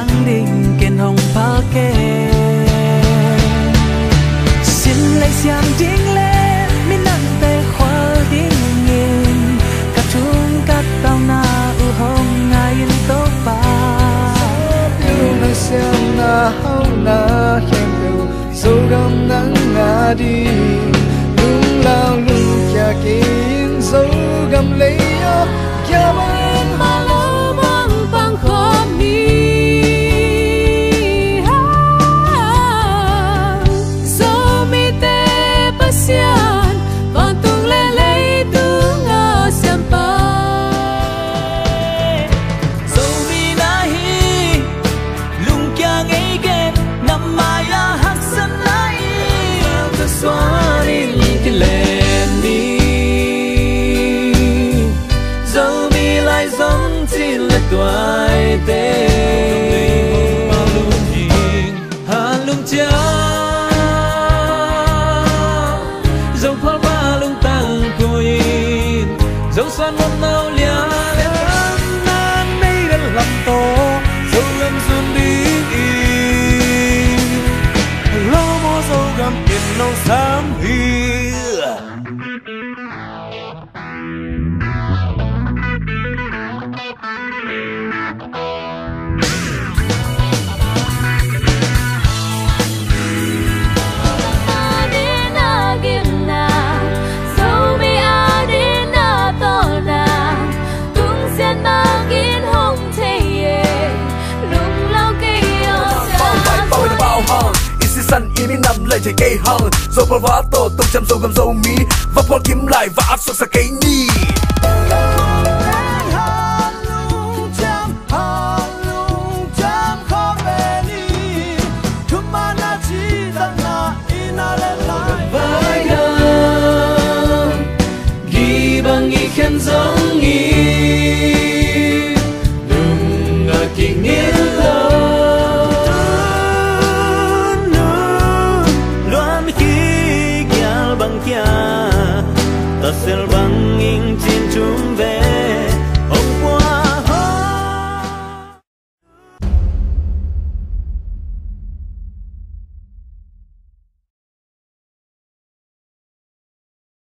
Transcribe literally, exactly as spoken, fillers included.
Nang ding ken hong phal kei. Sim lei siam ding le minamte khual dingin ka thung ka tauna uh hong ngai in Topa. Nang siamna hauhna khempeuh Zogam nang a ding lunglau lungkia kei in Zogam lei aw. Kia man mah lo bang pang khawm ni. Zomite Pasian, vantung le leitung a siampa. Zomi na hi, lungkia ngei ken, na mai-ah haksatna in, ka suan in kilem ni. Zomi lai zong cin le tuaite. Halungcia Zophalpa lungtang khuin Zosuan nopna uh lian nan nei le lam tawh Zogam sun dingin Lomo Zogam in nong sam hi. Sisan i minam lai thei kei hang Zophalpa tawh tongciam Zogam Zomi va phual kim lai va ap suaksak kei ni.